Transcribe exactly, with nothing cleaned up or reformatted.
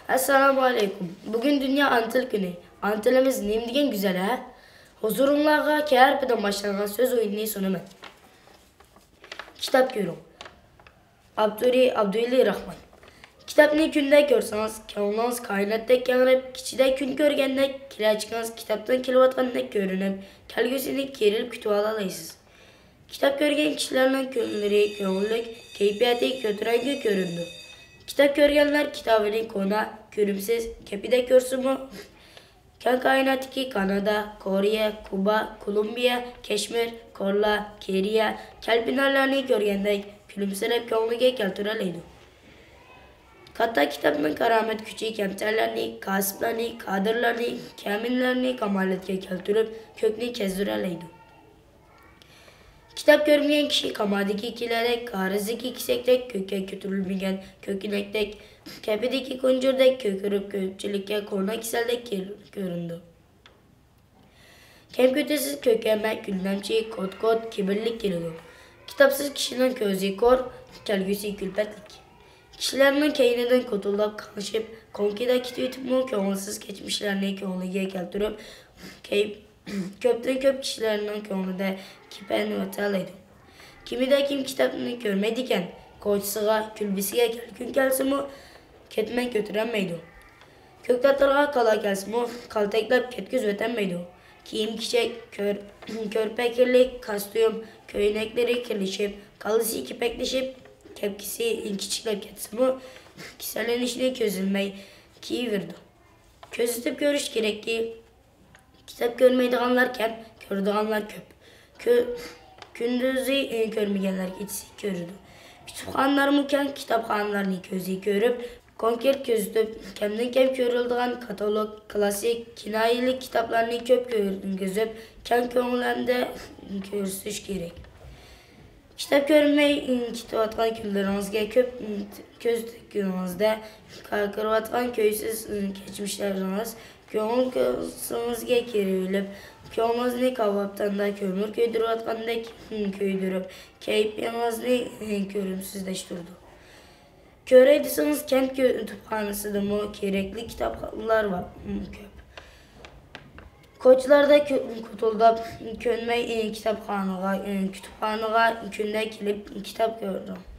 ئەسسالامۇ ئەلەيكۇم. بۈگۈن دۇنيا ئانا تىل كۈنى. ئانا تىلىمىز نېمە دېگەن گۈزەل، ھە؟ ھۇزۇرۇڭلارغا كەرپىدىن باشلانغان سۆز ئويۇنىنى سۇنىمەن. كىتاب كۆرۈڭ. ئاپتورى ئابدۇۋەلى راخمان. كىتابنى كۈندە كۆرسىڭىز، كۆڭلىڭىز كائىناتتەك كەڭرەپ، كېچىدە كۈن كۆرگەندەك، كېلەچىكىڭىز كىتابتىن كېلىۋاتقاندەك كۆرۈنۈپ، كەلگۈسىنى كېرىلىپ كۈتۈۋالالايسىز. كىتاب كۆرگەن كىشىلەرنىڭ كۈنلىرى كۆڭۈللۈك، كەيپىياتى كۆتۈرەڭگۈ كۆرۈنىدۇ. كىتاب كۆرگەنلەر كىتابىنى كونا، كۆرۈمسىز، كەپىدە كۆرسىمۇ، كەڭ كائىناتتىكى كانادا، كورېيە، كۇبا، كولومبىيە، كەشمىر، كورلا، كېرىيە، كەلپىنارلارنى كۆرگەندەك كۈلۈمسىرەپ كۆڭلىگە كەلتۈرەلەيدۇ. كاتتا كىتابنىڭ كارامەت كۈچى كەمتەرلەرنى، كاسىپلارنى، كادىرلارنى، كەمىنىلەرنى كامالەتكە كەلتۈرۈپ، كۆكنى كەزدۈرەلەيدۇ. كىتاب كۆرمىگەن كىشى كامادىكى كېلەدەك، غارىزىدىكى كېسەكتەك، كۆككە كۆتۈرۈلمىگەن كۆكىنەكتەك، كەپىدىكى كۇنجۇردەك كۆكىرىپ، كۆپچىلىككە كونا كېسەلدەك كېلىپ كۆرۈنىدۇ. كەم كۆتەرسىز كۆكەرمە، كۈللەمچى، كوت-كوت، كىبىرلىك كېلىدۇ. كىتابسىز كىشىنىڭ كۆزى كور، كەلگۈسى كۈلپەتلىك. كىشىلەرنىڭ كەينىدىن كوتۇلداپ قاڭشىپ، كوڭكىدا كېتىۋېتىپمۇ كۆڭۈلسىز كەچمىشلەرنى كۆڭلىگە كەلتۈرۈپ، كەيپ-، كۆپتىن كۆپ كىشىلەرنىڭ كۆڭلىدە كېپەنلىۋېتەلەيدۇ. كېمىدە كىم كىتابنى كۆرمەيدىكەن، كوچىسىغا، كۈلبىسىگە كەلكۈن كەلسىمۇ، كەتمەن كۆتۈرەلمەيدۇ. كۆكتاتلارغا كالا كەلسىمۇ، كالتەكلەپ كەتكۈزۈۋېتەلمەيدۇ. كىيىم-كېچەك، كۆر-، كۆرپە كىرلىك، كاستيۇم، كۆينەكلىرى كىرلىشىپ، كاللىسى كېپەكلىشىپ، كەپكىسى كىچىكلەپ كەتسىمۇ، كېسەللىنىشنى كۆزلىمەي كىيىۋېرىدۇ. كۆزىتىپ كۆرۈش كېرەككى، كىتاب كۆرمەيدىغانلار كەم، كۆرىدىغانلار كۆپ. كۆ-، كۈندۈزى، ئى، كۆرمىگەنلەر كېچىسى كۆرىدۇ. كۇتۇپخانىلارمۇ كەڭ، كىتابخانىلارنى كۆزى كۆرۈپ، كونكرېت كۆزىتىپ، كەمدىن كەم كۆرۈلىدىغان كاتالوگ، كلاسسىك، كىنايىلىك كىتابلارنى كۆپ كۆرگۈزۈپ، كەڭ كۆڭلەمدە كۆرسىتىش كېرەك. كىتاب كۆرمەي، ئىم، كېتىۋاتقان كۈنلىرىڭىزگە كۆپ، ئىم، كۆز تىككىنىڭىزدە، كاركىراۋاتقان كۆيسىز، ئىم، كەچمىشلىرىڭىز كۆڭۈل كۆزىڭىزگە كىرىۋېلىپ، كۆڭلىڭىزنى كاۋاپتاندا كۆمۈر كۆيدۈرۈۋاتقاندەك، ئىم، كۆيدۈرۈپ، كەيپىڭىزنى، ئىم، كۆرۈمسىزلەشتۈرىدۇ. كۆرەي دېسىڭىز، كەنت كۇتۇپخانىسىدىمۇ كېرەكلىك كىتابلار بار، ئىم، كۆپ. كوچىلاردا كۆ-، كوتۇلداپ كۆنمەي، ئى، كىتابخانىغا، ئى، كۇتۇپخانىغا كۈندە كېلىپ كىتاب كۆرىدۇ.